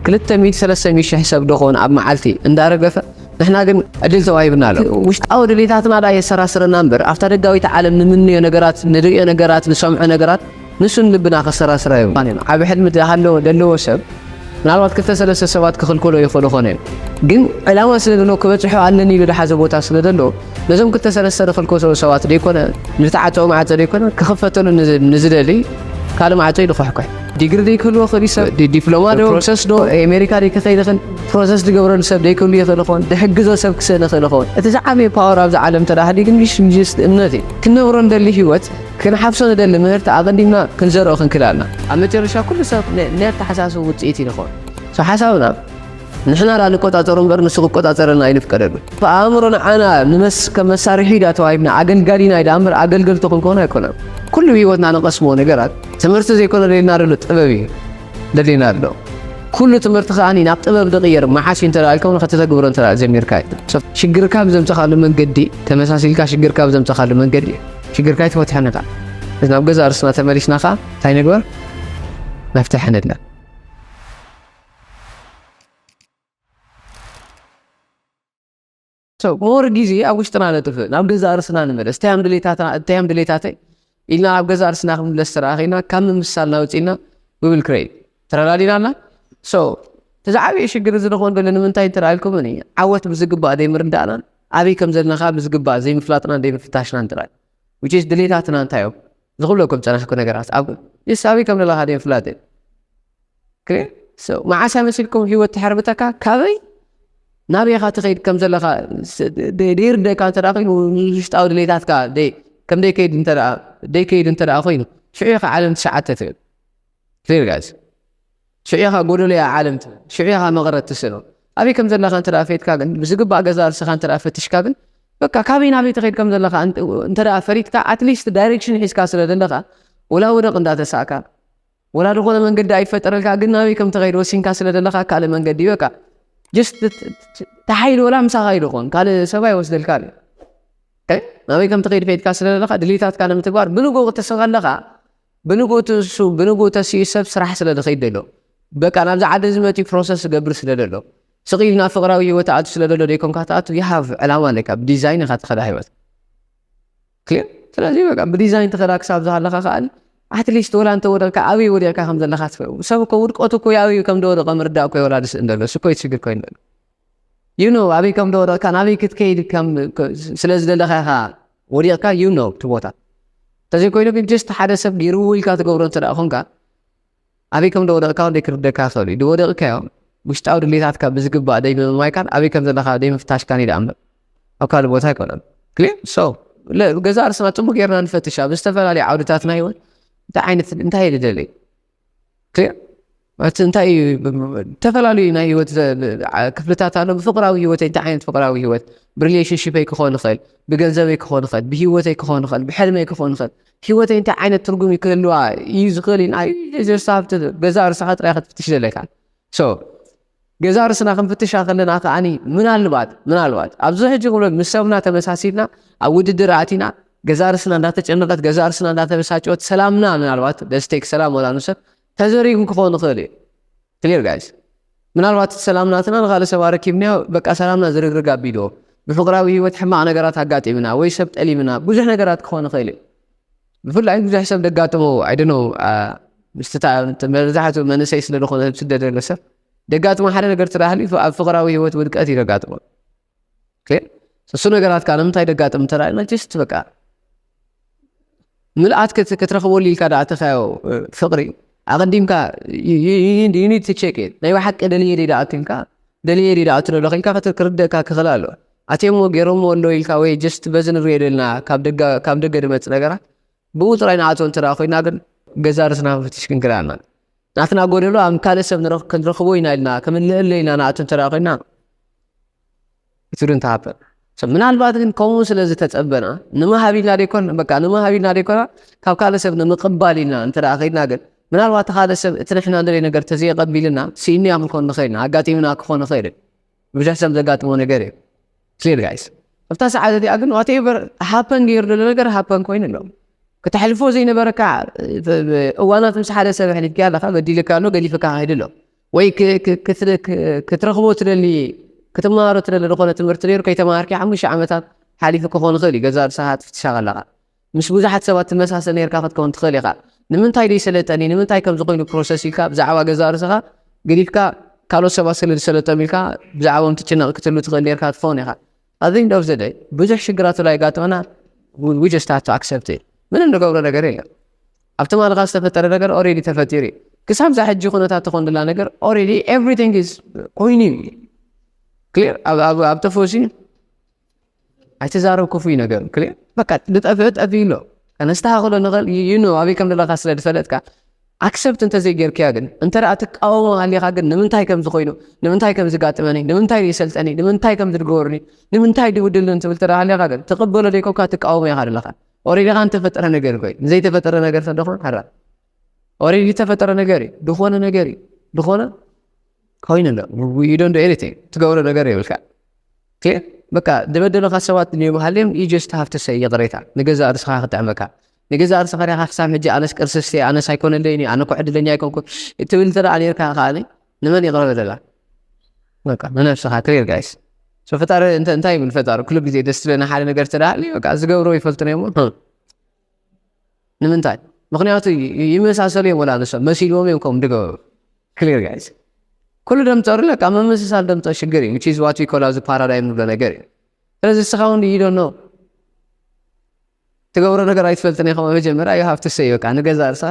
ክልተ ሚእቲ ሰለስተ ሚእቲ ሽሕ ሰብ ዶ ኾን ኣብ መዓልቲ እንዳረገፈ፣ ንሕና ግን ዕድል ተዋሂብና ኣሎ። ውሽጣዊ ድሌታትና ዳ የሰራስረና እምበር ኣብታ ደጋዊት ዓለም ንምንዮ ነገራት፣ ንርእዮ ነገራት፣ ንሰምዖ ነገራት ንሱን ልብና ከሰራስራ እዩ። ዓብ ሕልሚ ደሃለዎ ደለዎ ሰብ ምናልባት ክልተ ሰለስተ ሰባት ክኽልከሎ ይኽእሉ ኾነ እዮም። ግን ዕላማ ስለ ደሎ ክበፅሖ ኣለኒ ኢሉ ደሓዘ ቦታ ስለ ደሎ ነዞም ክልተ ሰለስተ ዝኽልከሎ ሰባት ደይኮነ ንዝተዓፀው ማዕፀ ደይኮነ ክኽፈተሉ ንዝ- ንዝደሊ ካልእ ማዕፀ እዩ ዝኹሕኩሕ። ዲግሪ ደይክህልዎ ክእል ሰብ ዲ- ዲፕሎማ ዶ ፕሮሰስ ዶ ኣሜሪካ ደይ ክኸይድ ይኽእል ፕሮሰስ ዝገብረሉ ሰብ ደይክህሉ ይኽእል ኾን ድሕግዞ ሰብ ክስእን ይኽእል ኾን እቲ ዝዓበየ ፓወር ኣብዚ ዓለም ተዳህዲ ግን ምሽ ምጅስት እምነት እዩ። ክንነብሮ ንደሊ ህይወት ክንሓፍሶ ንደሊ ምህርቲ ኣቐዲምና ክንዘርኦ ክንክላልና ኣብ መጨረሻ ኩሉ ሰብ ነ- ናይ ኣተሓሳስቡ ውፅኢት እዩ ዝኾን። So ሓሳብና ንሕና ዳ ንቆፃፀሮ እምበር ንሱ ክቆፃፀረና ኣይንፍቀደሉ። ኣእምሮ ንዓና ንመስ ከም መሳርሒ ዳ ተዋሂብና ኣገልጋሊና ኢዳ እምበር ኣገልገልቲ ክንከውን ኣይኮነን። ኩሉ ህይወትና ንቐስሞ ነገራት ትምህርቲ ዘይኮነ ደልና ደሎ ጥበብ እዩ ደልና ኣሎ። ኩሉ ትምህርቲ ከኣ ናብ ጥበብ ዝቕየር መዓስ እዩ እንተ ኢልካ ከተተግብሮ እንተ ጀሚርካ እዩ። So ሽግርካ ብዘምፀኻሉ መንገዲ ተመሳሲልካ ሽግርካ ብዘምፀኻሉ መንገዲ ሽግርካ ይትፈትሐን ኢኻ። እዚ ናብ ገዛ ርስና ተመሊስና ከኣ እንታይ ንግበር? መፍትሒ ንድለ። So more ግዜ ኣብ ውሽጥና ነጥፍእ ናብ ገዛ ርስና ንመለስ። እንታይ እዮም ድሌታትና እንታይ እዮም ድሌታተይ ኢልና ናብ ገዛ ርስና ክንምለስ ተረኣኺና ካብ ምምሳልና ውፅኢና we will create ተረዳዲናና። So እቲ ዝዓበየ ሽግር እዚ ንኾን ዘሎ ንምንታይ እንተ ኢልኩምኒ ዓወት ብዝግባእ ዘይምርዳእናን ኣበይ ከም ዘለናኻ ብዝግባእ ዘይምፍላጥናን ዘይምፍታሽናን ጥራይ። Which is ድሌታትና እንታይ እዮም? ዝኽብለኩም ዝጸናሕኩ ነገራት ኣብ የሳቢ ከም ዘለኻ ደይ ፍላጥ ክሬ መዓሳ መሲልኩም ህይወት ትሕርብተካ ካበይ ናበይ ኢኻ ትኸይድ ከም ዘለኻ ደይርደካ እንተ ኮይኑ ውሽጣዊ ድሌታትካ ከም ደይከይድ እንተ ደይከይድ እንተ ኮይኑ ሽዑ ኢኻ ዓለም ትሽዓተ ትብል ክሊር ጋይስ ሽዑ ኢኻ ጎደሎ እያ ዓለም ትብል ሽዑ ኢኻ መቐረት ትስእኖ ኣበይ ከም ዘለኻ እንተ ፈትካ ግን ብዝግባእ ገዛ ርእስኻ እንተ ፈትሽካ ግን በቃ ካበይ ናበይ ትኸይድ ከም ዘለኻ እንተ ፈሊጥካ ኣትሊስት ዳይሬክሽን ሒዝካ ስለ ዘለኻ ወላ ወደቕ እንዳተሳእካ ወላ ዝኾነ መንገዲ ኣይፈጠረልካ ግን ናበይ ከም ትኸይድ ወሲንካ ስለ ዘለኻ ካልእ መንገዲ በቃ ጀስት ተሓይል ወላ ምሳኻ ይደኾን ካልእ ሰብ ኣይወስደልካ ናበይ ከም ትኸይድ ፈይድካ ስለ ዘለኻ ድሌታትካ ንምትግባር ብንጎ ክትስእ ከለኻ ብንጎ ትሱ ብንጎ ተሲኡ ሰብ ስራሕ ስለ ዝኸይድ ዘሎ በቃ ናብዚ ዓዲ ዝመፅኡ ፕሮሰስ ዝገብር ስለ ዘሎ ስቕ ኢልና ፍቕራዊ ህይወት ኣቱ ስለ ዘሎ ደይኮንካ ትኣቱ ይሃብ ዕላማ ኣለካ ብዲዛይን ኢኻ ትኸዳ ህይወት ክሊር ስለዚ በቃ ብዲዛይን ትኸዳ ክሳብ ዝሃለኻ ከኣል ኣትሊስት ወላ እንተ ወደቕካ ኣበይ ወዲቕካ ከም ዘለኻ ትፈ ሰብ እኮ ውድቀቱ እኮ ኣበይ ከም ደወደቐ ምርዳእ እኮ ወላ ድስእ እንደሎ እሱ እኮ ይትሽግር ኮይኑ ኣሎ you know ኣበይ ከም ደወደቕካ ናበይ ክትከይድ ስለ ዝደለኻ ኢኻ ወዲቕካ you know እቲ ቦታ እንተዘይኮይኑ ግን ጀስት ሓደ ሰብ ገይርዎ ኢልካ ትገብሮ እንተ ደኣ ኮንካ ኣበይ ከም ደወደቕካ ወደይ ክርደካ ይኽእል እዩ ድወደቕካዮ ውሽጣዊ ድሌታትካ ብዝግባእ ደይ ምምማይካን ኣበይ ከም ዘለኻ ደይ ምፍታሽካን እዩ ደኣ እምበር ኣብ ካልእ ቦታ ኣይኮነን ክሊር so ገዛ ርእስና ፅቡቅ ጌርና ንፈትሽ ኣብ ዝተፈላለዩ ዓውድታትና ይውን እንታይ ዓይነት እንታይ ይደለይ ክሊር እቲ እንታይ እዩ ዝተፈላለዩ ናይ ህይወት ክፍልታት ኣሎ ብፍቅራዊ ህይወት እንታይ ዓይነት ፍቅራዊ ህይወት ብሪሌሽንሽፐይ ክኾን ይኽእል ብገንዘበይ ክኾን ይኽእል ብህይወተይ ክኾን ይኽእል ብሕልመይ ክኾን ይኽእል ህይወተይ እንታይ ዓይነት ትርጉም ክህልዋ እዩ ዝኽእል እዩ ናይ ዘሳብቲ ገዛ ርእስኻ ጥራይ ክትፍትሽ ዘለካ so ገዛ ርእስና ክንፍትሻ ከለና ከዓኒ ምናልባት ምናልባት ኣብዚ ሕጂ ክብሎ ምስ ሰብና ተመሳሲልና ኣብ ውድድር ኣቲና ገዛ ርእስና እንዳተጨነቀት ገዛ ርእስና እንዳተበሳጨወት ሰላምና ምናልባት ደስቴክ ሰላም ወላ ንሰብ ተዘሪጉ ክኸውን ይኽእል እዩ ክሊር ጋይስ ምናልባት ሰላም ናትና ንካልእ ሰብ ኣረኪብናዮ በቃ ሰላምና ዝርግርግ ኣቢልዎ ብፍቅራዊ ህይወት ሕማቕ ነገራት ኣጋጢምና ወይ ሰብ ጠሊምና ብዙሕ ነገራት ክኾን ይኽእል እዩ ብፍላይ ብዙሕ ሰብ ደጋጥሞ ኣይደኖ ምስቲ መብዛሕትኡ መንእሰይ ስለ ዝኾነ ስደት ዘሎ ሰብ ደጋጥሞ ሓደ ነገር ትራህሉ ኣብ ፍቅራዊ ህይወት ውድቀት እዩ ደጋጥሞ እሱ ነገራት ከዓ ንምንታይ ደጋጥም እንተራእና ጅስት በቃ ምልኣት ክትረኽበሉ ኢልካ ዳኣተኻዮ ፍቅሪ ኣቐዲምካ ዩኒድ ቸክ ናይ ብሓቂ ደልየ ዳኣትልካ ደልየ ዳኣትሎ ኢልካ ክርደእካ ክኽእል ኣሎ ኣትየሞ ገይሮሞ ኣሎ ኢልካ ወይ ጀስት በዚ ንሪኦ ደልና ካብ ደገ ድመፅ ነገራት ብኡ ጥራይ ንኣቶ እንተ ኮይና ግን ገዛ ርስና ፍትሽ ክንክዳና ናትና ጎደሎ ኣብ ካልእ ሰብ ክንረኽቦ ኢና ኢልና ክምልእለ ኢና ንኣቶ እንተ ኮይና ትዱ እንተሃበ ምናልባት ግን ከምኡ ስለ ዝተፀበና ንምሃብ ኢልና ደይኮን በቃ ንምሃብ ኢልና ደይኮና ካብ ካልእ ሰብ ንምቕባል ኢልና እንተ ከድና ግን ምናልባት ካልእ ሰብ እቲ ንሕና ንደለይ ነገር ተዘይቐቢልና ስኢንያ ክንኮን ንኽእል ኢና ኣጋጢምና ክኾን ንኽእል ብዙሕ ሰብ ዘጋጥሞ ነገር እዩ ክሊር ጋይስ ኣብታ ሰዓት እዚኣ ግን ዋቴቨር ሃፐን ገይሩ ዘሎ ነገር ሃፐን ኮይኑ ኣሎ ክተሕልፎ ዘይነበረካ እዋናት ምስ ሓደ ሰብ ኣሕሊፍካ ኣለካ በዲልካ ኣሎ ገዲፍካ ክሄድ ኣሎ ወይ ክትረኽቦ ትደሊ ክትመሃሮ ትደሊ ዝኾነ ትምህርቲ ነይሩ ከይተማሃርኪ ሓሙሽተ ዓመታት ሓሊፉ ክኾን ይኽእል እዩ። ገዛ ርእስኻ ትፍትሻ ከለኻ ምስ ብዙሓት ሰባት ትመሳሰል ነርካ ክትከውን ትኽእል ኢኻ። ንምንታይ ደይ ሰለጠኒ ንምንታይ ከምዚ ኮይኑ ፕሮሰስ ኢልካ ብዛዕባ ገዛ ርእስኻ ገዲፍካ ካልኦት ሰባት ስለ ዝሰለጠም ኢልካ ብዛዕባም ትጭነቕ ክትህሉ ትኽእል ነርካ ትኸውን ኢኻ። ኣብዚ እንደው ዘደ ብዙሕ ሽግራት ላይ ጋጥመና። We just have to accept it። ምንም ንገብሮ ነገር የለም። ኣብ ትማልኻ ዝተፈጠረ ነገር ኦሬዲ ተፈጢሩ እዩ። ክሳብ ዛ ሕጂ ኩነታት ትኾን ድላ ነገር ኦሬዲ ኤቭሪቲንግ ኢዝ ኮይኑ እዩ። ክሊር ኣብ ተፈሲ ኣይተዛረብ ክፉይ ነገር ክሊር በቃ ዝጠፍእ ጠፊ ኣሎ። ከነስተኻኽሎ ንኽእል ዩ ኖ ኣበይ ከም ዘለካ ስለ ዝፈለጥካ። ኣክሰፕት እንተዘይጌርክያ ግን እንተ ደኣ ትቃወሞ ሃሊኻ ግን ንምንታይ ከም ዝኾይኑ ንምንታይ ከም ዝጋጥመኒ ንምንታይ ይሰልጠኒ ንምንታይ ከም ዝድገበሩኒ ንምንታይ ድውድልን ትብል ተደኣ ሃሊኻ ግን ትቕበሎ ደይኮንካ ትቃወሞ ኢኻ ዘለኻ። ኦሬዲ ኻ እንተፈጠረ ነገር ኮይኑ ዘይተፈጠረ ነገር ተደኾን ሓራ ኦሬዲ ዝተፈጠረ ነገር እዩ ዝኾነ ነገር እዩ ዝኾነ ኮይኑ ኣሎ። You don't do anything ትገብሮ ነገር የብልካ። በቃ ዝበደለካ ሰባት ድዮም ሃልዮም you just have to say ይቕሬታ ንገዛእ ርስኻ ክጥዕመካ። ንገዛእ ርስኻ ሪኻ ክሳብ ሕጂ ኣነስ ቅርስስቲ ኣነስ ኣይኮነለይን ኣነ ኮ ዕድለኛ ኣይኮንኩ ትብል እንተ ደኣ ነርካ ከኣ ንመን ይቕረ በለላ? በቃ ንነብስኻ ክሊር ጋይስ። ፈጣሪ እንታይ ይብል ፈጣሪ ኩሉ ግዜ ደስ ትብለና ሓደ ነገር ተደኣ በቃ ዝገብሮ ይፈልጡ ነሞ ንምንታይ? ምክንያቱ ይመሳሰሉ እዮም ወላ ንሶም መሲልዎም እዮም ከም ድገበሩ ክሊር ጋይስ። ኩሉ ደምፀሩ ለካ ምምስሳል ደምፀ ሽግር እዩ which is what we call ኣብዚ ፓራዳይም ንብሎ ነገር እዩ። ስለዚ እስኻ እውን ይዶ ነው ትገብሮ ነገር ኣይትፈልጥን ኢኻ። መጀመርያ you have to say በቃ ንገዛ ርእስኻ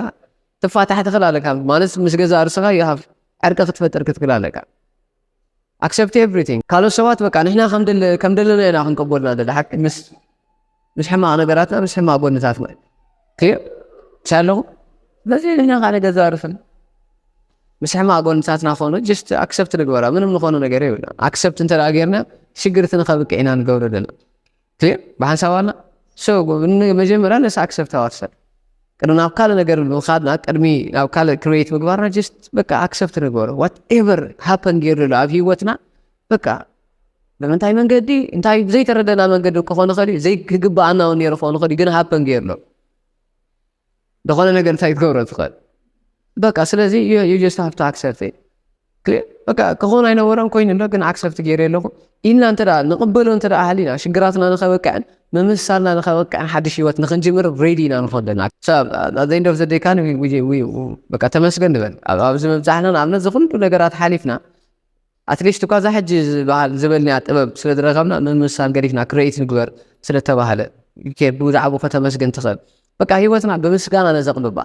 ትፋታሕ ትኽእል ኣለካ ማለት ምስ ገዛ ርእስኻ you have ዕርቂ ክትፈጥር ክትክእል ኣለካ። Accept everything ካልኦት ሰባት በቃ ንሕና ከም ደለና ኢና ክንቀበልና ደለ ሓቂ ምስ ምስ ሕማቕ ነገራትና ምስ ሕማቕ ጎንታትና ክሊር ኣለኹ። ስለዚ ንሕና ከዓ ንገዛ ርእስና ምስ ሕማቕ ጎንታትና ኮኑ just accept ንግበራ ምንም ዝኾነ ነገር የብልና። Accept እንተ ጌርና ሽግርቲ ንኸብቅዕ ኢና ንገብሮ ዘለና። ብሓንሳብ ኣላ መጀመርያ ነሳ ኣክሰፕት ኣዋርሰ ቅድሚ ናብ ካልእ ነገር ምኻድና ቅድሚ ናብ ካልእ ክሬት ምግባርና just በቃ ኣክሰፕት ንግበሮ። Whatever happen ገይሩ ኣሎ ኣብ ህይወትና በቃ ብምንታይ መንገዲ እንታይ ዘይተረደና መንገዲ ክኾን ይኽእል እዩ ዘይክግብኣና እውን ነይሩ ክኾን ይኽእል እዩ ግን happen ገይሩ ኣሎ ዝኾነ ነገር እንታይ ክትገብሮ ትኽእል በቃ ስለዚ you just have to accept it። በቃ ክኾን ኣይነበረን ኮይኑ ኣሎ ግን ኣክሰፕት ገይረ ኣለኹ ኢልና እንተ ንቕበሎ እንተ ሃሊና ሽግራትና ንኸበቅዕን ምምስሳልና ንኸበቅዕን ሓድሽ ህይወት ንኽንጅምር ሬዲ ኢና ንኾን ዘለና። At the end of the day ካን በቃ ተመስገን ንበል ኣብዚ ምብፃሕና ንኣብነት ዝኩሉ ነገራት ሓሊፍና ኣትሊስት እኳ እዛ ሕጂ ዝበሃል ዝበልንያ ጥበብ ስለ ዝረኸብና ምምስሳል ገዲፍና ክሬት ንግበር ስለተባህለ ብዛዕባኡ ከተመስግን ትኽእል። በቃ ህይወትና ብምስጋና ነዘቕብባ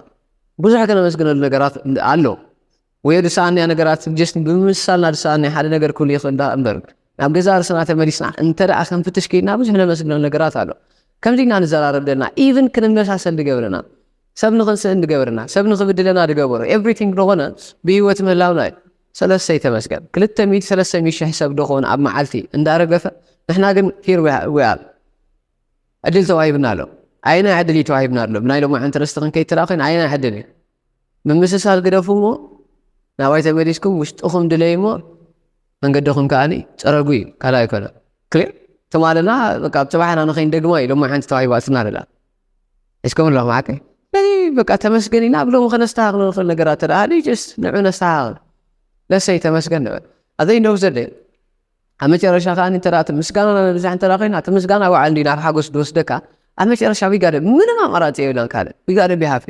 ብዙሕ ከነመስግነሉ ነገራት ኣሎ። ወይ ዝሰኣንያ ነገራት just ብምምስሳልና ዝሰኣንያ ሓደ ነገር ክህሉ ይኽእል ዳ እምበር ናብ ገዛ ርእስና ተመሊስና እንተ ደኣ ክንፍትሽ ከይድና ብዙሕ ነመስግነሉ ነገራት ኣሎ። ከምዚ ኢና ንዘራረብ ዘለና ኢቭን ክንመሳሰል ዝገብረና ሰብ ንኽንስእን ዝገብረና ሰብ ንኽብድለና ዝገበሮ ኤቭሪቲንግ ዝኾነ ብህይወት ምህላውና እዩ። ሰለስተ ይተመስገን ክልተ ሚእቲ ሰለስተ ሚእቲ ሺሕ ሰብ ደኾን ኣብ መዓልቲ እንዳረገፈ ንሕና ግን here we are ዕድል ተዋሂብና ኣሎ። ኣይና ዕድል እዩ ተዋሂብና ኣሎ ብናይ ሎማዓንቲ ርእስቲ ክንከይድ ተደኣ ኮይና ኣይና ዕድል እዩ። ምምስሳል ግደፉ እሞ ናባይ ተመሊስኩም ውሽጥኹም ድለዩ እሞ መንገድኹም ከኣ ፀረጉ እዩ ካልእ ኣይኮነ። ክሊር ትማልና በቃ ኣብ ፅባሕና ንኸይንደግማ እዩ ሎማዓንቲ ተዋሂባትና ደላ ሒዝኩም ኣለኹም ሓቂ ነዚ በቃ ተመስገን ኢና ብሎም ከነስተኻኽሎ ንኽእል ነገራት ተደኣ just ንዑ ነስተኻኽል። ለሰይ ተመስገን ንበል ኣዘይ እንደው ዘለ ኣብ መጨረሻ ከዓ እንተ ምስጋናና ነብዛሕ እንተ ኮይና እቲ ምስጋና ባዕሉ እንዲ ናብ ሓጎስ ዝወስደካ ኣብ መጨረሻ ዊጋደ ምንም ኣማራፂ የብላን ካልእ ዊጋደ ቢሃፍ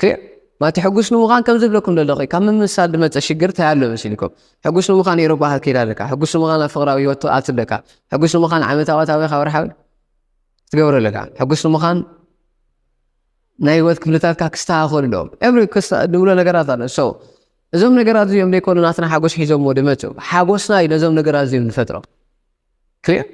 ክሊር ማቲ ሕጉስ ንምዃን ከም ዝብለኩም ዘለኹ ካብ ምምሳል ዝመፀ ሽግር እንታይ ኣሎ መሲልኩም? ሕጉስ ንምዃን ኤሮፓ ክትከይድ ኣለካ። ሕጉስ ንምዃን ኣብ ፍቕራዊ ህይወት ትኣቱ ኣለካ። ሕጉስ ንምዃን ዓመታዊ ኣታዊኻ ወርሓዊ ክትገብሮ ኣለካ። ሕጉስ ንምዃን ናይ ህይወት ክፍልታትካ ክስተኻኸሉ ኣለዎም። ኤቭሪ ንብሎ ነገራት ኣሎ። So እዞም ነገራት እዚኦም ዘይኮኑ ናትና ሓጎስ ሒዞምዎ ዝመፁ። ሓጎስና እዩ ነዞም ነገራት እዚኦም ዝፈጥሮም። ክሊር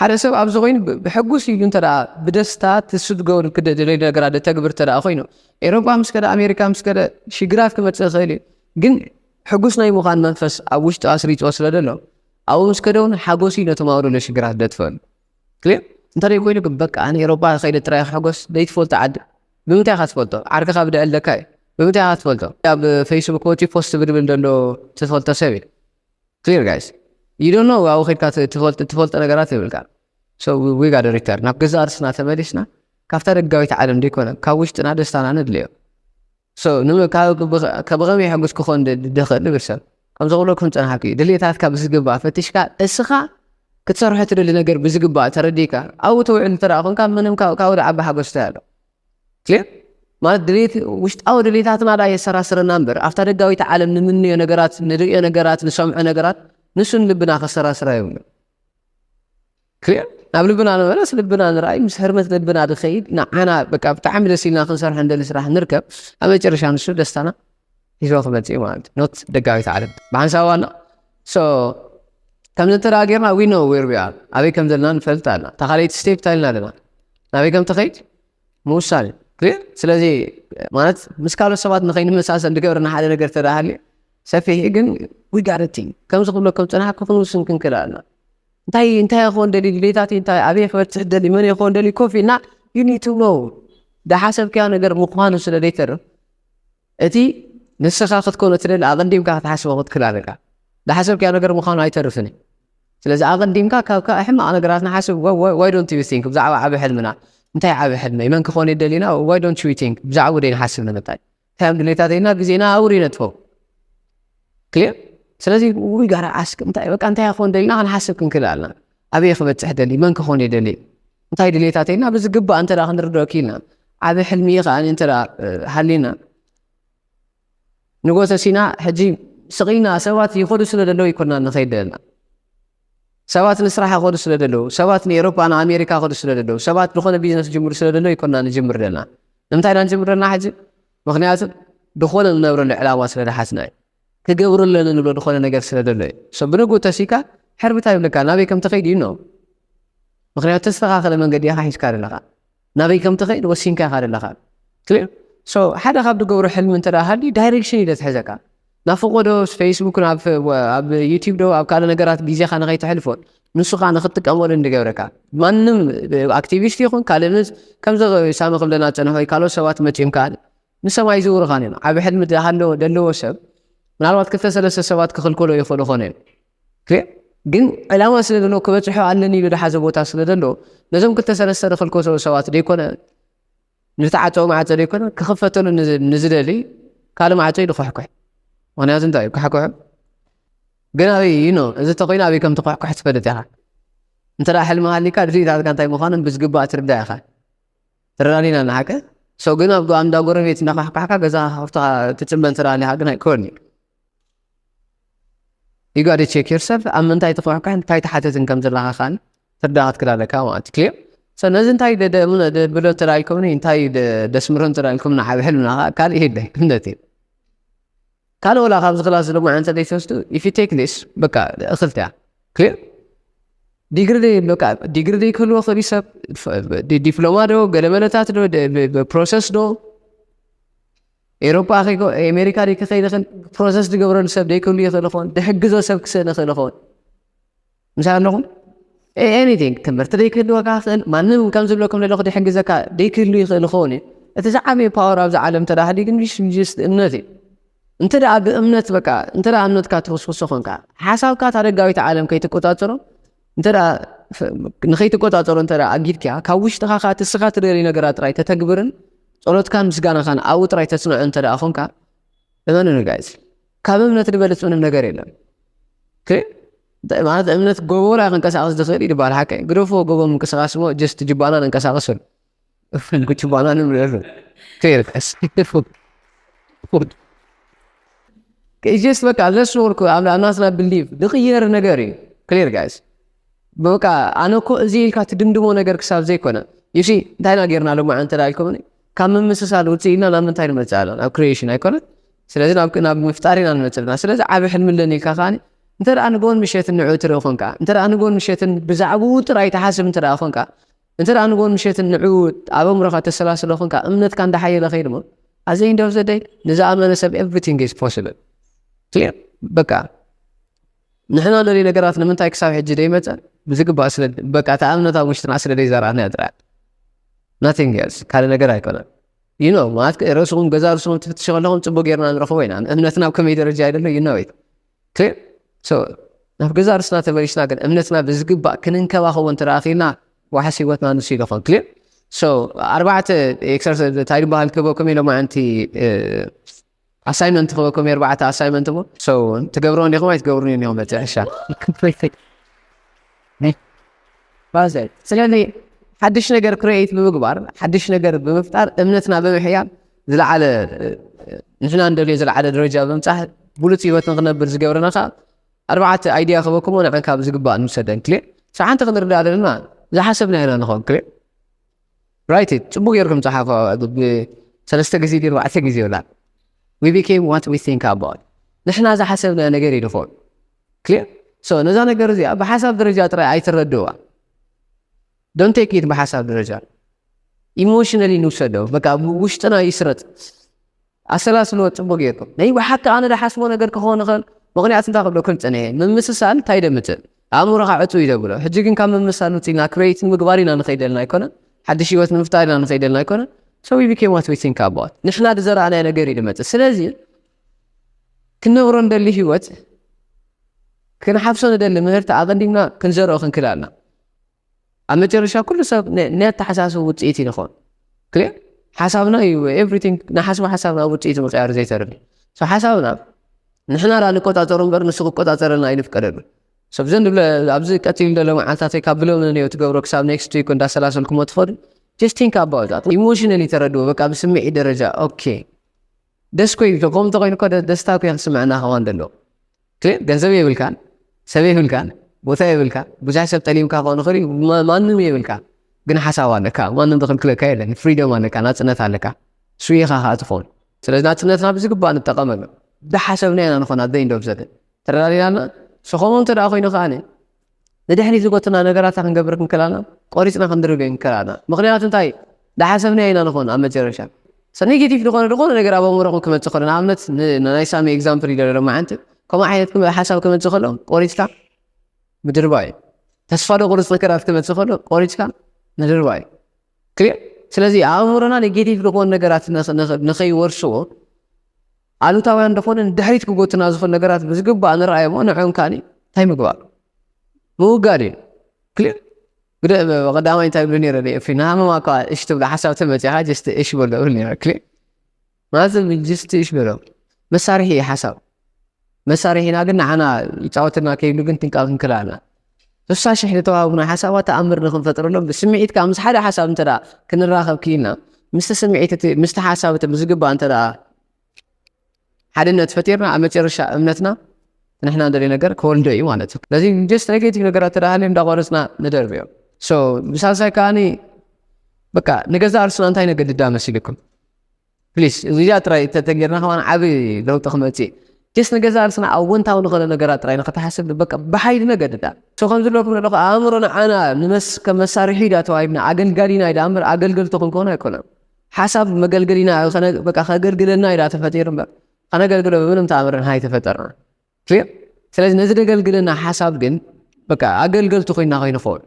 ሓደ ሰብ ኣብዚ ኮይኑ ብሕጉስ ኢሉ እንተ ብደስታ ትስድገው ክደደለዩ ነገራት ደተግብር እንተ ኮይኑ ኤሮጳ ምስ ከደ ኣሜሪካ ምስ ከደ ሽግራት ክመፅእ ይኽእል እዩ። ግን ሕጉስ ናይ ምዃን መንፈስ ኣብ ውሽጡ ኣስሪፅዎ ስለ ዘሎ ኣብኡ ምስ ከደ እውን ሓጎስ እዩ ነቶም ኣብረሎ ሽግራት ደጥፈሉ። ክሊር እንተ ኮይኑ ግን በቃ ኣነ ኤሮጳ ከይደ ጥራይ ሕጎስ ዘይትፈልጦ ዓዲ ብምንታይ ኢኻ ትፈልጦ? ዓርክኻ ብድዕል ደካ እዩ። ብምንታይ ኢኻ ትፈልጦ? ኣብ ፌስቡክ ወፂኡ ፖስት ብድብል ዘሎ ትፈልጦ ሰብ እዩ። ክሊር ጋይስ you don't know ኣብኡ ከድካ ትፈልጦ ነገራት የብልካ። ዊጋ ሪተር ናብ ገዛ ርስና ተመሊስና ካብታ ደጋዊት ዓለም ዘይኮነ ካብ ውሽጥና ደስታና ነድልዮ። ብኸመይ ሕጉስ ክኾን ደኽእል ዝብል ሰብ ከምዚ ክብለኩም ዝጸናሕኩ እዩ። ድሌታትካ ብዝግባእ ፈቲሽካ፣ እስኻ ክትሰርሖ ትደሊ ነገር ብዝግባእ ተረዲእካ፣ ኣብኡ ተውዕል እንተ ደኣ ኾንካ፣ ምንም ካብ፣ ካብኡ ደኣ ዓቢ ሓጎስ እንታይ ኣሎ? ክሊር? ማለት ድሌት፣ ውሽጣዊ ድሌታትና ደኣ የሰራስረና እምበር፣ ኣብታ ደጋዊት ዓለም ንምንዮ ነገራት፣ ንርእዮ ነገራት፣ ንሰምዖ ነገራት፣ ንሱን ልብና ከሰራስራ የብሉን። ክሊር? ናብ ልብና ንመለስ፣ ልብና ንርኣይ፣ ምስ ህርመት ልብና ድኸይድ፣ ንዓና በቃ ብጣዕሚ ደስ ኢልና ክንሰርሖ እንደሊ ስራሕ ንርከብ፣ ኣብ መጨረሻ ንሱ ደስታና ሒዝዎ ክመጽእ እዩ ማለት እዩ። ኖት ደጋዊት ዓለም። ብሓንሳብ ዋና። So፣ ከምዚ እንተ ደኣ ጌርና፣ we know where we are። ኣበይ ከም ዘለና ንፈልጥ ኣለና። እታ ካልኣይቲ ስቴፕ እንታይ ኢልና ኣለና? ናበይ ከም ትኸይድ ምውሳን እዩ። ክሊር? ስለዚ፣ ማለት፣ ምስ ካልኦት ሰባት ንኸይንመሳሰል ዝገብረና ሓደ ነገር ተደኣ ሃልዩ፣ ሰፊሕ እዩ፣ ግን we gotta think። ከምዚ ክብለኩም ዝጸናሕኩ ክንውስን ክንክእል ኣለና። እንታይ፣ እንታይ ክኾን ደልዩ? ድሌታተይ እንታይ? ኣበይ ክበጽሕ ደልዩ? መን ክኾን ደልዩ? ኮፍ ኢልና፣ you need to know። ዝሓሰብካዮ ነገር ምዃኑ ስለ ዘይተርፍ፣ እቲ ንስኻ ክትኮኖ ትደሊ ኣቐዲምካ ክትሓስቦ ክትክእል ኣለካ። ዝሓሰብካዮ ነገር ምዃኑ ኣይተርፍን እዩ። ስለዚ ኣቐዲምካ ካብ፣ ካብ ሕማቕ ነገራት ንሓስብ። Why, why, why don't you think ብዛዕባ ዓቢ ሕልምና? እንታይ ዓቢ ሕልመይ? መን ክኾን እየ ደሊና? Why don't we think ብዛዕባኡ ደይንሓስብ? ንምንታይ? እንታይ እዮም ድሌታተይና? ግዜና ኣብኡ ይነጥፎ። ክሊር? ስለዚ we gotta ask፣ እንታይ፣ በቃ፣ እንታይ ክኾን ደሊና ክንሓስብ ክንክእል ኣለና። ኣበይ ክበጽሕ ደሊ? መን ክኾን እየ ደሊ? እንታይ ድሌታተይና ብዝግባእ እንተ ደኣ ክንርድኦ ክኢልና፣ ዓቢ ሕልሚ ከኣ እንተ ደኣ፣ እ፣ ሃልዩና፣ ንጎ ተሲና ሕጂ ስቕ ኢልና ሰባት ይኸዱ ስለ ዘለዉ ኣይኮናን ንኸይድ ደለና። ሰባት ንስራሕ ይኸዱ ስለ ዘለዉ፣ ሰባት ንኤውሮጳ፣ ንኣሜሪካ ይኸዱ ስለ ዘለዉ፣ ሰባት ዝኾነ ቢዝነስ ይጅምሩ ስለ ዘለዉ ኣይኮናን ንጅምር ደለና። ንምንታይ ኢና ንጅምር ደለና ሕጂ? ምኽንያቱ ዝኾነ ንነብረሉ ዕላማ ስለ ዝሓዝና እዩ። ክገብሮ ኣለኒ ንብሎ ዝኾነ ነገር ስለ ዘሎ እዩ። So ብንግኡ ተሲካ ሕርብታ ይብለካ፣ ናበይ ከም ትኸይድ you know። ምኽንያቱ ተስተኻኸለ መንገዲ ኢኻ ሒዝካ ዘለኻ። ናበይ ከም ትኸይድ ወሲንካ ኢኻ ዘለኻ። ክሊር? So ሓደ ካብ ዝገብሮ ሕልሚ እንተ ደኣ ሃልዩ ዳይሬክሽን እዩ ዘትሕዘካ። ናብ ፈቖዶ ፌስቡክ፣ ናብ፣ ኣብ ዩቲዩብ ዶ ኣብ ካልእ ነገራት ግዜኻ ንኸይተሕልፎን ንሱ ኸኣ ንኽትጥቀመሉ እንድገብረካ። ማንም ኣክቲቪስት ይኹን ካልእ ምስ፣ ከምዚ ሳሚ ክብለና ዝጸንሖ ወይ ካልኦት ሰባት መጺኦም ከኣ ንሰማይ ዝውርኻን እዮም። ዓቢ ሕልሚ ዝሃለዎ፣ ዘለዎ ሰብ ምናልባት ክልተ ሰለስተ ሰባት ክኽልከሎ ይኽእሉ ኾነ እዮም። ክሊር? ግን ዕላማ ስለ ዘለዎ ክበጽሖ ኣለኒ ኢሉ ዝሓዘ ቦታ ስለ ዘለዎ ነዞም ክልተ ሰለስተ ዝኽልከሎ ሰባት ደይኮነ፣ ንዝተዓጸወ ማዕጾ ደይኮነ፣ ክኽፈተሉ ንዝ-፣ ንዝደሊ ካልእ ማዕጾ እዩ ዝኹሕኩሕ። ምኽንያቱ እንታይ እዩ? ክሕኩሑ ግን ኣበይ እዩ? ኖ፣ እዚ ተኾይኑ ኣበይ ከም ትኹሕኩሕ ትፈልጥ ኢኻ። እንተ ደኣ ሕልሚ ሃሊካ ድሌታትካ እንታይ ምዃኖም ብዝግባእ ትርዳእ ኢኻ። ተረዳዲና ንሓቀ? So ግን ኣብ፣ ኣብ እንዳ ጎረቤት እንዳኳሕኳሕካ ገዛ ከፍትኻ ትጽበ እንተ ደኣ ሃሊኻ ግን ኣይኮን እዩ። You gotta check yourself። ኣብ ምንታይ ትኹሕኩሕ፣ እንታይ ትሓትትን ከም ዘለኻ ከኣ ትርዳእ ክትክእል ኣለካ ማለት እዩ። ክሊር? So ነዚ እንታይ ደ-፣ ደ-፣ ምን-፣ ደ-፣ ብሎ እንተ ደኣ ኢልኩምኒ፣ እንታይ ደ-፣ ደስምሮ እንተ ደኣ ኢልኩምኒ፣ ዓቢ ሕልምና ከኣ ካልእ ይህለ፣ እምነት እዩ። ካልእ ወላ ካብዚ ክላስ ዝለምዖ እንተ ዘይትወስዱ፣ if you take this፣ በቃ እኽልቲ እያ። ክሊር? ዲግሪ ደይ-፣ በቃ ዲግሪ ደይክህልዎ ክእል እዩ ሰብ፣ ፍ-፣ ዲ-፣ ዲፕሎማ ዶ፣ ገለመለታት ዶ፣ ደ-፣ ብ-፣ ብ-፣ ፕሮሰስ ዶ፣ ኤውሮጳ ከይኮ-፣ ኣሜሪካ ደይ ክኸይድ ይኽእል፣ ፕሮሰስ ዝገብረሉ ሰብ ደይክህሉ ይኽእል ይኸውን፣ ድሕግዞ ሰብ ክስእን ይኽእል ይኸውን። ምሳይ ኣለኹም? ኤ-፣ ኤኒቲንግ፣ ትምህርቲ ደይክህልወካ ይኽእል፣ ማንም ከም ዝብለኩም ዘለኹ ደይሕግዘካ ደይክህሉ ይኽእል ይኸውን እዩ። እቲ ዝዓበየ ፓወር ኣብዚ ዓለም እንተ ደኣ ሃልዩ ግን ጅስ-፣ ጅስት እምነት እዩ። እንተ ደኣ ብእምነት በቃ፣ እንተ ደኣ እምነትካ ትኹስኩሶ ኾንካ፣ ሓሳብካ እታ ደጋዊት ዓለም ከይትቆጻጸሮ፣ እንተ ደኣ ፍ-፣ ንኸይትቆጻጸሮ እንተ ደኣ ኣጊድካ፣ ካብ ውሽጥኻ ከኣ እቲ እስኻ ትደልዮ ነገራት ጥራይ ተተግብርን ጸሎትካን ምስጋናኻን ኣብኡ ጥራይ ተጽንዖ እንተ ደኣ ኾንካ፣ እመኑኒ ጋይስ፣ ካብ እምነት ዝበልጽ ምንም ነገር የለን። ኦኬ? እንታይ ማለት እምነት ጎቦ ላይ ክንቀሳቐስ ዝኽእል እዩ ዝበሃል ሓቂ። ግደፎ ጎቦ ምንቅስቓስ እሞ ጀስት ጅባና ንንቀሳቐሰሉ። ጅባና ንብለሉ። ክሊር ጋይስ። ጀስት በቃ ለስ ወርክ ኣብ ናትና ብሊቭ ዝቕየር ነገር እዩ። ክሊር ጋይስ። በቃ ኣነ እኮ እዚ ኢልካ ትድምድሞ ነገር ክሳብ ዘይኮነ። ዩ ሲ እንታይ ኢና ጌርና ሎማዓንቲ እንተ ኢልኩምኒ፣ ካብ ምምስሳል ውፅእ ኢልና ናብ ምንታይ ንመፅእ ኣለና? ናብ ክሪኤሽን ኣይኮነን? ስለዚ ናብ፣ ናብ ምፍጣር ኢና ንመፅእ ኣለና። ስለዚ ዓቢ ሕልሚ ኣለኒ ኢልካ ከዓኒ እንተ ደኣ ንግሆን ምሸትን ንዕኡ ትርኢ ኮንካ፣ እንተ ደኣ ንግሆን ምሸትን ብዛዕባኡ ጥራይ ትሓስብ እንተ ደኣ ኮንካ፣ እንተ ደኣ ንግሆን ምሸትን ንዕኡ ኣብ ኣእምሮኻ ተሰላስሎ ኮንካ፣ እምነትካ እንዳሓየለ ከይዱ እሞ፣ at the end of the day ንዝኣመነ ሰብ everything is possible። ክሊር? በቃ ንሕና ንርኢ ነገራት ንምንታይ ክሳብ ሕጂ ደይመጸ? ብዝግባእ ስለ፣ በቃ እታ እምነት ኣብ ውሽጥና ስለ ደይዘራእና እያ ጥራይ። Nothing else፣ ካልእ ነገር ኣይኮነን። You know፣ ማለት ርእስኹም፣ ገዛ ርእስኹም ትፍትሹ ከለኹም ጽቡቅ ጌርና ንረኽቦ ኢና። እምነትና ኣብ ከመይ ደረጃ እዩ ዘሎ you know it። ክሊር? So ናብ ገዛ ርእስና ተመሊስና ግን እምነትና ብዝግባእ ክንንከባኸቦ እንተ ደኣ ኽኢልና ዋሕስ ህይወትና ንሱ እዩ ዝኾን። ክሊር? So ኣርባዕተ ኤክሰርሳይዝ እንታይ ዝበሃል ክህበኩም ኢለ ሎማዓንቲ፣ እ፣ ኣሳይመንት ክበኩም የርባዕተ ኣሳይመንት ሞ ትገብሮ እንዲኹም ኣይትገብሩን እንዲኹም መጨረሻ ስለዚ ሓድሽ ነገር ክሬኤት ብምግባር ሓድሽ ነገር ብምፍጣር እምነትና ብምሕያል ዝለዓለ ንሕና እንደልዮ ዝለዓለ ደረጃ ብምፃሕ ብሉፅ ህይወት ንክነብር ዝገብረና ከዓ ኣርባዕተ ኣይዲያ ክበኩም ንዕን ካብ ዝግባእ ንውሰደን ክሌ ሓንቲ ክንርዳእ ዘለና ዝሓሰብና ኢና ንኸውን ክሌ right ጽቡቅ ጌርኩም ጸሓፉ ሰለስተ ግዜ ዲ ኣርባዕተ ግዜ ይብላ we became what we think about ንሕና ዝሓሰብና ነገር ይድኾን clear so ነዛ ነገር እዚኣ ብሓሳብ ደረጃ ጥራይ ኣይትረድዋ don't take it ብሓሳብ ደረጃ emotionally ንውሰዶ በቃ ውሽጥና ይስረጥ ኣሰላስልዎ ጽቡቅ ጌርኩም ናይ ብሓቂ ኣነ ዝሓስቦ ነገር ክኸውን ይኽእል ምኽንያት እንታይ ክብለኩም ጸኒሐ ምምስሳል እንታይ ደምጽእ ኣእምሮኻ ዕጹ እዩ ዘብሎ ሕጂ ግን ካብ ምምስሳል ውፅኢና create ንምግባር ኢና ንኸይደልና ኣይኮነን ሓድሽ ህይወት ንምፍጣር ኢና ንኸይደልና ኣይኮነን so we became what we think about ንሕና ዝዘራእናዮ ነገር እዩ ዝመጽእ ስለዚ ክንነብሮ ንደሊ ህይወት ክንሓፍሶ ንደሊ ምህርቲ ኣቐዲምና ክንዘርኦ ክንክላልና ኣብ መጨረሻ ኩሉ ሰብ ናይ ኣተሓሳስብ ውፅኢት እዩ ንኾን ክልእ ሓሳብና እዩ everything ንሓስቡ ሓሳብና ውፅኢት ምቅያር ዘይተርፍ እዩ ሓሳብና ንሕና ዳ ንቆፃፀሩ እምበር ንሱ ክቆፃፀረና ኣይንፍቀደሉ ሰብ ዘን ብለ ኣብዚ ቀፂሉ ዘሎ መዓልታተይ ካብ ብሎም ነዮ ትገብሮ ክሳብ next week እንዳሰላሰልኩሞ ትኸዱ just think about that emotionally ተረድዎ በቃ ብስምዒት ደረጃ okay ደስ ኮይኑ ከምኡ እንተኮይኑ ደስታ ኮ ክስምዐና ከማን ደሎ ገንዘብ የብልካን ሰብ የብልካን ቦታ የብልካ ብዙሕ ሰብ ጠሊምካ ክኾን ይኽእል እዩ ማንም የብልካ ግን ሓሳብ ኣለካ ማንም ዝኽልክለካ የለን freedom ኣለካ ናፅነት ኣለካ እሱ ኢኻ ከዓ ትኸውን ስለዚ ናፅነትና ብዝግባእ ንጠቐመሉ ዝሓሰብና ኢና ንኾን ኣዘይ እንዶብ ዘለ ተረዳዲናና ሰኸሙ እንተ ደኣ ኮይኑ ከዓ ንድሕሪት ዝጎትና ነገራት ክንገብር ክንከላና ቆሪፅና ክንድርብ ክንከላና ምክንያቱ እንታይ ዝሓሰብና ኢና ንኾን ኣብ መጨረሻ ኔጌቲቭ ዝኾነ ዝኾነ ነገር ኣብ ኣእምሮኹም ክመፅእ ከሎ ንኣብነት ናይ ሳሚ example ኢለ ሎማዓንቲ ከምኡ ዓይነት ሓሳብ ክመፅእ ከሎ ቆሪፅካ ምድርባይ እዩ ተስፋ ዶ ቁርፅ ነገራት ክመፅእ ከሎ ቆሪፅካ ምድርባይ እዩ ክሊር ስለዚ ኣእምሮና ኔጌቲቭ ዝኾኑ ነገራት ንኸይወርስዎ ኣሉታውያን ዝኾነ ንድሕሪት ክጎትና ዝኾኑ ነገራት ብዝግባእ ንረኣዮሞ ንዕኦም ከኣ እንታይ ምግባር ምውጋድ እዩ ክሊር ግደ ቀዳማይ እንታይ ብሉ ነረ ፍሪ ንሃመማ እኳ እሽ ትብሎ ሓሳብ ተመፂኻ ጀስት እሽ በሎ ብሉ ነረ ክሊር ማለት ጀስት እሽ በሎ መሳርሒ እዩ ሓሳብ መሳርሒና ግን ንዓና ይፃወተና ከይብሉ ግን ጥንቃ ክንክላና ስሳ ሽሕ ዝተዋህቡና ሓሳባት ተኣምር ንክንፈጥረሎም ብስምዒት ከዓ ምስ ሓደ ሓሳብ እንተ ክንራኸብ ክኢልና ምስቲ ስምዒት ምስቲ ሓሳብ እቲ ብዝግባእ እንተ ሓድነት ፈጢርና ኣብ መጨረሻ እምነትና ንሕና እንደለይ ነገር ክወልዶ እዩ ማለት እዩ ስለዚ ጀስት ኔጌቲቭ ነገራት ተዳሃልዮም እንዳቆረፅና ንደርብዮም ብሳልሳይ ከዓኒ በቃ ንገዛ እርስና እንታይ ነገድዳ መሲልኩም ፕሊስ እዚኣ ጥራይ ተተጌርና ከማን ዓቢ ለውጢ ክመጽእ ጀስ ንገዛ ርስና ኣወንታዊ ንኸነ ነገራት ጥራይ ንኸተሓስብ በቃ ብሓይሊ ነገድዳ ሶ ከም ዝለኩም ዘለኹ ኣእምሮ ንዓና ንመስ ከም መሳርሒ ኢዳ ተዋሂብና ኣገልጋሊና ኢዳ እምበር ኣገልገልቲ ክንከውን ኣይኮነን ሓሳብ መገልገሊና በቃ ከገልግለና ኢዳ ተፈጢሩ እምበር ከነገልግሎ ብምንም ተኣምርን ሃይ ተፈጠርና ክሊር ስለዚ ነዚ ደገልግለና ሓሳብ ግን በቃ ኣገልገልቲ ኮይና ከይንኸውን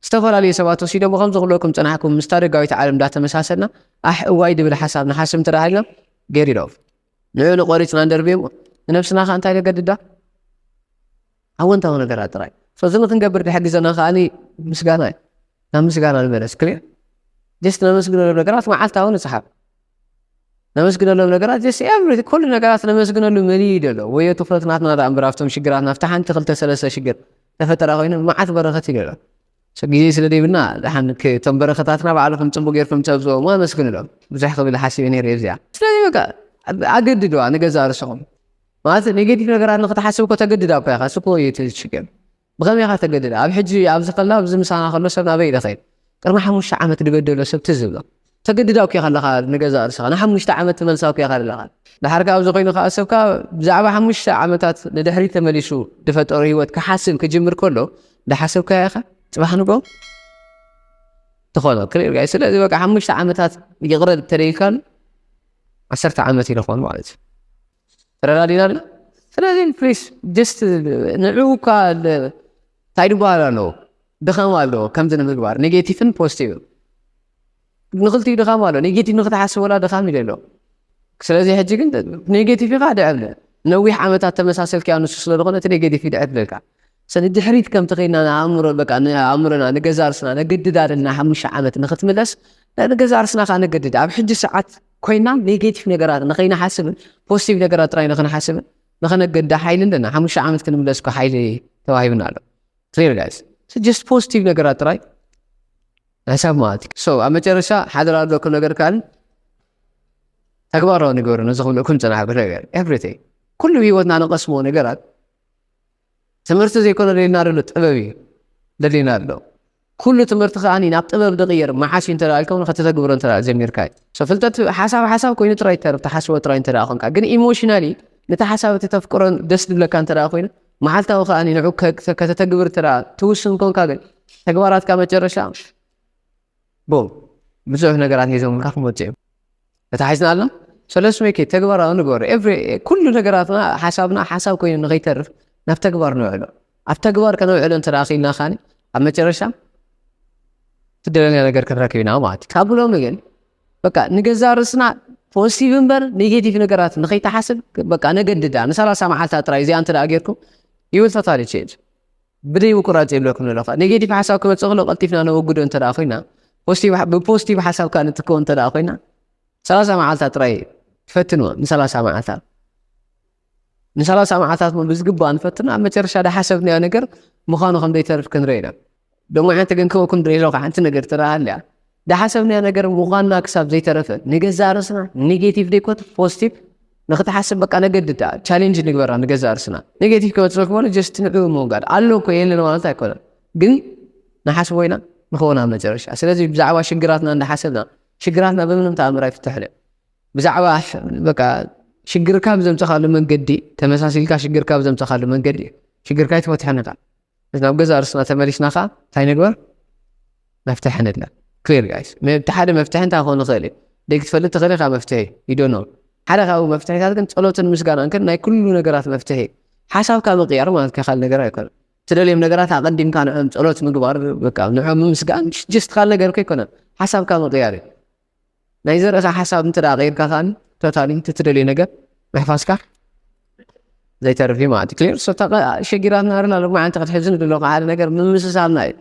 ዝተፈላለዩ ሰባት ወሲዶሞ ከም ዝኽለኩም ፅናሕኩም ምስታ ደጋዊት ዓለም እንዳተመሳሰልና ኣሕ እዋይ ድብል ሓሳብ ንሓስብ እንተዳሃልና ገሪዶም ንዑ ንቆሪፅና እንደርብየሞ ንነብስና ከዓ እንታይ ነገድዳ ኣወንታዊ ነገራት ጥራይ ፈዚ ንክንገብር ድሕግዘና ከዓ ምስጋና እዩ ናብ ምስጋና ንመለስ ክሊር ጀስት ነመስግነሎም ነገራት መዓልታዊ ንፅሓፍ ነመስግነሎም ነገራት ጀስት ኤቭሪ ኩሉ ነገራት ነመስግነሉ መን እዩ ደሎ ወዮ ትኩረት ናትና ዳ እምበር ኣብቶም ሽግራት ናብቲ ሓንቲ ክልተ ሰለስተ ሽግር ተፈጠራ ኮይኑ መዓት በረኸት እዩ ደሎ ግዜ ስለ ደይብና ደሓን እቶም በረኸታትና ባዕልኩም ፅቡቅ ጌርኩም ተብዝቦሞ ኣመስግንሎም ብዙሕ ክብል ሓሲበ ነይረ እዚኣ ስለዚ በቃ ኣገድድዋ ንገዛ ርእስኹም ማለት ኔጌቲቭ ነገራት ንክትሓስብ እኮ ተገድዳ እኮ ኢኻ ስኮ እዩ እቲ ሽግር ብኸመይ ኢኻ ተገድዳ ኣብ ሕጂ ኣብዚ ከላ ኣብዚ ምሳና ከሎ ሰብ ናበይ ኢለ ኸይድ ቅድሚ ሓሙሽተ ዓመት ድበደሎ ሰብ ትዝ ዝብሎ ተገድዳ እኮ ኢኻ ኣለኻ ንገዛ ርእስኻ ንሓሙሽተ ዓመት ትመልሳ እኮ ኢኻ ኣለኻ ድሓር ከዓ ኣብዚ ኮይኑ ከዓ ሰብካ ብዛዕባ ሓሙሽተ ዓመታት ንድሕሪት ተመሊሱ ዝፈጠሮ ህይወት ክሓስብ ክጅምር ከሎ እንዳሓሰብካዮ ኢኻ ፅባሕ ንግሆ ትኾኖ ክሪር ጋይ ስለዚ በቃ ሓሙሽተ ዓመታት ይቕረ ተደይልካሉ ዓሰርተ ዓመት ይለኾን ማለት እዩ ተረዳዲና ድና ስለዚ ፕሊስ ጀስት ንዑ እኳ እንታይ ዝበሃል ኣለዎ ድኻም ኣለዎ ከምዚ ንምግባር ኔጌቲቭን ፖዚቲቭን ንክልቲኡ ድኻም ኣሎ ኔጌቲቭ ንክትሓስብ ወላ ድኻም ኢለ ኣሎ ስለዚ ሕጂ ግን ኔጌቲቭ ኢኻ ድዕብለ ነዊሕ ዓመታት ተመሳሰልኪያ ንሱ ስለ ዝኾነ እቲ ኔጌቲቭ ይድዕብለልካ ሰኒ ድሕሪት ከምቲ ከይና ንኣእምሮ በቃ ንኣእምሮና ንገዛ ርስና ነግድድ ኣለና ሓሙሽተ ዓመት ንክትምለስ ንገዛ ርስና ከዓ ነገድድ ኣብ ሕጂ ሰዓት ኮይና ኔጌቲቭ ነገራት ንኸይንሓስብን ፖዚቲቭ ነገራት ጥራይ ንኽንሓስብን ንኸነገዳ ሓይሊ ኣለና። ሓሙሽተ ዓመት ክንምለስኮ ሓይሊ ተዋሂብና ኣሎ። Clear guys? So just ፖዚቲቭ ነገራት ጥራይ ንሕሳብ ማለት እዩ። So ኣብ መጨረሻ ሓደራ ኣለኩም ነገር ካል ተግባራዊ ንገሩ ነዚ ክብለኩም ዝጸናሕኩ ነገር everything ኩሉ ህይወትና ንቐስሞ ነገራት ትምህርቲ ዘይኮነ ደሊና ዘሎ ጥበብ እዩ ደሊና ኣሎ። ኩሉ ትምህርቲ ከኣ ናብ ጥበብ ድቕየር መሓሽ እንተ ኢልኩም ከተተግብሮ እንተ ጀሚርካ እዩ። So ፍልጠት ሓሳብ ሓሳብ ኮይኑ ጥራይ ይተርፍ ተሓስቦ ጥራይ እንተ ኮንካ ግን ኢሞሽናሊ ነቲ ሓሳብ እቲ ተፍቅሮን ደስ ዝብለካ እንተ ኮይኑ መዓልታዊ ከኣ ንዑ ከተተግብር እንተ ትውስን ኮንካ ግን ተግባራትካ መጨረሻ ቦም ብዙሕ ነገራት ሒዞምልካ ክመፁ እዮም። ተታሒዝና ኣለና። So let's make it ተግባራዊ ንገበሮ። Every ኩሉ ነገራትና ሓሳብና ሓሳብ ኮይኑ ንኸይተርፍ ናብ ተግባር ነውዕሎ። ኣብ ተግባር ከነውዕሎ እንተ ደኣ ኽኢልና ኻኒ ኣብ መጨረሻ ትደለናዮ ነገር ክንረክብ ኢና ማለት እዩ። ካብ ሎሚ ግን በቃ ንገዛ ርእስና ፖዚቲቭ እምበር ኔጌቲቭ ነገራት ንኸይተሓስብ በቃ ነገድዳ ንሰላሳ መዓልታት ጥራይ እዚኣ እንተ ደኣ ጌርኩም you will totally change። ብደይ ምቁራፅ የብለኩም ዘለኹ ኔጌቲቭ ሓሳብ ክመፅእ ከሎ ቀልጢፍና ነወግዶ እንተ ደኣ ኮይና ፖዚቲቭ ብፖዚቲቭ ሓሳብ ከዓ ንትከው እንተ ደኣ ኮይና ሰላሳ መዓልታት ጥራይ ፈትንዎ ንሰላሳ መዓልታት ንሰላሳ መዓልታት ሞ ብዝግባእ ንፈትኖ ኣብ መጨረሻ ዳሓሰብናዮ ነገር ምዃኑ ከም ዘይተርፍ ክንርኢ ኢና ደሞ ሓንቲ ግን ክበኩም ድሬ ዘለኹ ሓንቲ ነገር ትረኣ ኣለያ ዳሓሰብናዮ ነገር ምዃንና ክሳብ ዘይተረፈ ንገዛ ርእስና ኔጌቲቭ ደይኮት ፖዚቲቭ ንክትሓስብ በቃ ነገድዳ ቻሌንጅ ንግበራ ንገዛ ርእስና ኔጌቲቭ ክመፅእ ክበሉ ጀስት ንዑ ምውጋድ ኣሎ እኮ የለን ማለት ኣይኮነን ግን ንሓስቦ ኢና ንኸውን ኣብ መጨረሻ ስለዚ ብዛዕባ ሽግራትና እንዳሓሰብና ሽግራትና ብምንም ተኣምር ኣይፍትሕን እዮም ብዛዕባ በቃ ሽግርካ ብዘምፀኻሉ መንገዲ ተመሳሲልካ ሽግርካ ብዘምፀኻሉ መንገዲ ሽግርካ ኣይትፈትሐን ኢኻ ናብ ገዛ ርእስና ተመሊስና ከዓ እንታይ ንግበር መፍትሒ ንድለ ክሊር ጋይስ እቲ ሓደ መፍትሒ እንታይ ክኸውን ይኽእል እዩ ደግ ትፈልጥ ትኽእል ኢኻ መፍትሒ ይዶኖ ሓደ ካብኡ መፍትሒታት ግን ጸሎትን ምስጋናን ግን ናይ ኩሉ ነገራት መፍትሒ ሓሳብካ ምቕያር ማለት ከካል ነገር ኣይኮነ ትደልዮም ነገራት ኣቐዲምካ ንዕም ጸሎት ምግባር በቃ ንዕም ምስጋን ጅስት ካል ነገር ከይኮነ ሓሳብካ ምቕያር እዩ ናይ ዘርእካ ሓሳብ እንተ ደኣ ቀይርካ ከኣኒ ቶታሊ እቲ ትደልዮ ነገር ምሕፋስካ ዘይተርፍ እዩ ማለት ክሊር ሸጊራትና ርና ሎማዓንቲ ክትሕዝን ዘለኹ ሓደ ነገር ምምስሳልና እዩ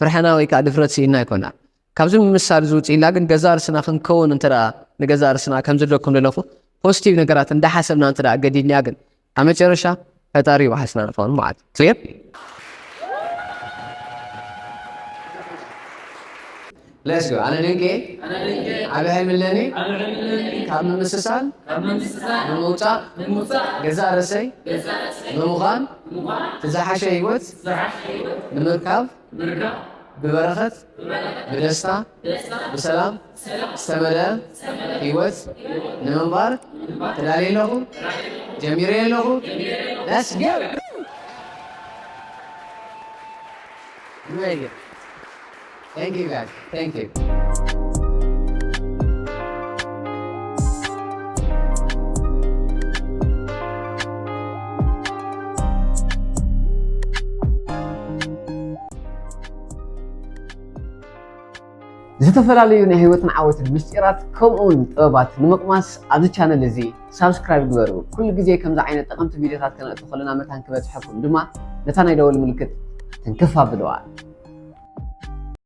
ፍርሕና ወይ ከዓ ድፍረት ስኢና ኣይኮና ካብዚ ምምሳል ዝውፅእ ኢልና ግን ገዛ ርስና ክንከውን እንተ ንገዛ ርስና ከም ዘለኩም ዘለኹ ፖዚቲቭ ነገራት እንዳሓሰብና እንተ ገዲድና ግን ኣብ መጨረሻ ፈጣሪ ይውሓስና ንኸውን ማለት ክሊር Let's go. ኣነ ድንቄ ዓቢ ሕልሚ ኣለኒ ካብ ምምስሳል ንምውፃእ ገዛ ርእሰይ ብምዃን ዝሓሸ ህይወት ንምርካብ ብበረኸት ብደስታ ብሰላም ዝተመልአ ህይወት ንምንባር ተዳልየ ኣለኹ ጀሚረ ኣለኹ Let's go! Amazing. Thank you guys. Thank you. ዝተፈላለዩ ናይ ህይወትን ዓወትን ምስጢራት ከምኡውን ጥበባት ንምቕማስ ኣብዚ ቻነል እዚ ሳብስክራይብ ግበሩ ኩሉ ግዜ ከምዚ ዓይነት ጠቐምቲ ቪድዮታት ከነእቱ ከለና መታን ክበፅሐኩም ድማ ነታ ናይ ደወል ምልክት ትንክፍ ኣብልዋ